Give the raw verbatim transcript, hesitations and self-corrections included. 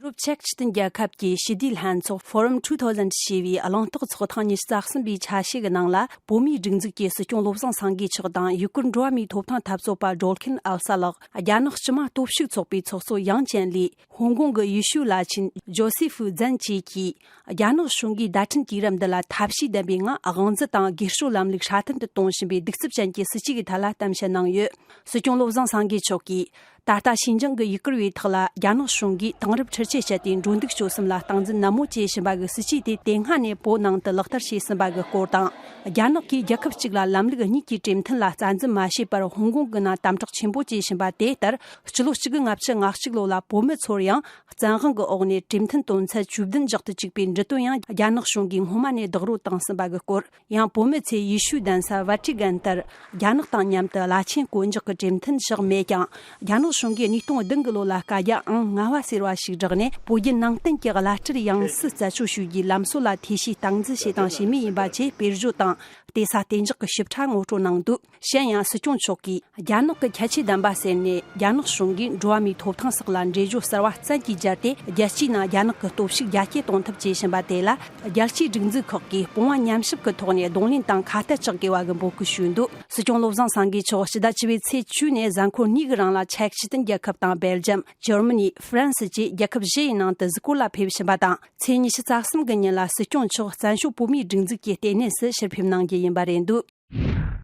ཡོ་རོབ་ཅེཀ་སྤྱི་མཐུན་རྒྱལ་ཁབ་ཀྱི་ཞི་བདེའི་ལྷན་ཚོགས་Forum two thousand ཞེས་པའི་གླེང་སྟེགས་ཚོགས་ཐེངས་ཉི་ཤུ་རྩ་གསུམ་པའི་ཆ་ཤས་ཀྱི་ནང་ལ། བོད་མིའི་སྒྲིག་འཛུགས་ཀྱི་སྲིད་སྐྱོང་བློ་བཟང་སེང་གེ་མཆོག་དང་ཡུ་གུར་འགྲོ་བ་མིའི་ཐོབ་ཐང་འཐབ་རྩོད་པ་སྒྲོལ་མཁན་ཨལ་ས་ལགས། རྒྱ་ནག་སྤྱི་དམངས་སྟོབས་ཤུགས་ཚོགས་པའི་ཚོགས་གཙོ་ཡང་ཅན་ལི། ཧོང་ཀོང་གི་ཡེ་ཤུ་བླ་ཆེན་ཇོ་སེ་ཧྥུ་ཛན་བཅས་ཀྱིས། རྒྱ་ནག་གཞུང་གིས་བརྡ་འཕྲིན་དུས་རབས་འདི་ལ་ཐབས་ཤེས་ལྡན་པའི་ངང་དབང་འཛིན་དང་སྒེར་གཅོད་ལམ་ལུགས་སྲ་བརྟན་དུ་གཏོང་བཞིན་པའི་གདུག་རྩུབ་ཅན་གྱི་སྲིད་བྱུས་ཀྱི་ཐད་ལ་གཏམ་བཤད་གནང་ཡོད། སྲིད་སྐྱོང་བློ་བཟང་སེང་གེ་མཆོག་གིས། ད་ལྟ་ཞིན་ཅང་གི་ཡུ་གུར་བའི་ཐོག་ལ་རྒྱ་ནག་གཞུང་གིས་དེང་རབས་འཕྲུལ་ཆས་སྤྱད་དེ་འགྲོ་འདུག་སྤྱོད་གསུམ་ལ་སྟངས་འཛིན་ནན་མོ་བྱེད་བཞིན་པ་གི་སྲིད་བྱུས་དེ་དེ་སྔ་ནས་བོད་ནང་དུ་ལག་བསྟར་བྱས་ཟིན་པ་གི་སྐོར་དང་། རྒྱ་ནག་གིས་རྒྱལ་ཁབ་གཅིག་ལ་ལམ་ལུགས་གཉིས་ཀྱི་གྲོས་མཐུན་ལ་རྩ་འཛིན་མ་བྱས་པར་ཧོང་ཀོང་གི་ནང་དམ་དྲག་ཆེན་པོ་བྱས་བཞིན་པ་དེ་ལྟར། སྤྱི་ལོ་གཅིག་དགུ་ལྔ་བཅུ་ང་གཅིག་ལོ་ལ་བོད་མི་ཚོར་ཡང་བཙན་དབང་གི་འོག་ནས་གྲོས་མཐུན་དོན་ཚན་བཅུ་བདུན་འཇོག་ཏུ་བཅུག་པའི་འབྲི་དོན་ཡང་རྒྱ་ནག་གཞུང་གིས་སྔོན་མ་ནས་རྡོག་རོལ་བཏང་ཟིན་པ་གི་སྐོར། ཡང་བོད་མི་ཚོས་ཡེ་ཤུའི་གདན་ས་ཝ་ཊི་ཀན་ལྟར། རྒྱ་ནག་དང་མཉམ་དུ་བླ་ཆེན་གོད་འཇོག་གི་གྲོས་མཐུན་བཞག་མེད་ཀྱང་། རྒྱ་ནག་གཞུང་གིས་ཉིས་སྟོང་བདུན་གི་ལོ་ལ་བཀའ་རྒྱ་ཨང་ལྔ་བ་ཟེར་བ་ཞིག་བསྒྲགས་ནས། བོད་བརྒྱུད་ནང་བསྟན་གྱི་བླ་སྤྲུལ་ཡང་སྲིད་རྩད་གཅོད་ཞུ་རྒྱུའི་ལམ་སྲོལ་ལ་ཐེ་བྱུས་སྟངས་འཛིན་བྱས་དང་བྱེད་མུས་ཡིན་པ་བཅས་དཔེར་བརྗོད་དང་། བལྟས་ས་གཏན་འཇགས་ཀྱི་ཞིབ་ཕྲ་ངོ་སྤྲོད་གནང་འདུག་གཞན་ཡང་སྲིད་སྐྱོང་མཆོག་གིས། རྒྱ་ནག་གི་ཁྱད་ཆོས་ལྡན་པ་ཟེར་ནས། རྒྱ་ནག་གཞུང་གིས་འགྲོ་བ་མིའི་ཐོབ་ཐང་སོགས་ལ་འགྲེལ་བརྗོད་གསར་བ་བཙན་གྱིས་སྦྱར་ཏེ། རྒྱལ་སྤྱིའི་ནང་རྒྱ་ནག་གི་སྟོབས་ཤུགས་རྒྱ་སྐྱེད་གཏོང་ཐབས་བྱེད་བཞིན་པ་དེ་ལ། རྒྱལ་སྤྱིའི་སྒྲིག་འཛུགས་ཁག་གིས་སྤོང་བ་ཉམས་ཞིབ་ཀྱི་ཐོག་ནས་གདོང་ལེན་དང་ཁ་གཏད་གཅོག་དགོས་པ་གི་འབོད་སྐུལ་ཞུས་འདུག་སྲིད་སྐྱོང་བློ་བཟང་སེང་གེ་མཆོག་ཕྱི་ཟླ་བཅུ་པའི་ཚེས་བཅུ་ནས་གཟའ་འཁོར་གཉིས་ཀྱི་རིང་ལ། ཅེཀ་སྤྱི་མཐུན་རྒྱལ་ཁབ་དང་སྦེལ་ཇམ། འཇར་མ་ནི། ཧྥ་རན་སི་བཅས་རྒྱལ་ཁབ་བཞི་ཡི་ནང་དུ་གཟིགས་སྐོར་ལ་ཕེབས་བཞིན་པ་དང་། ཚེས་ཉི་ཤུ་རྩ་གསུམ་གི་ཉིན་ལ་སྲིད་སྐྱོང་མཆོག་བཙན་བྱོལ་བོད་མིའི་སྒྲིག་འཛུགས་ཀྱི་ལྟེ་གནས་སུ་ཕྱིར་ཕེབས་གནང་རྒྱུ་ཡིན་པ་རེད་འདུག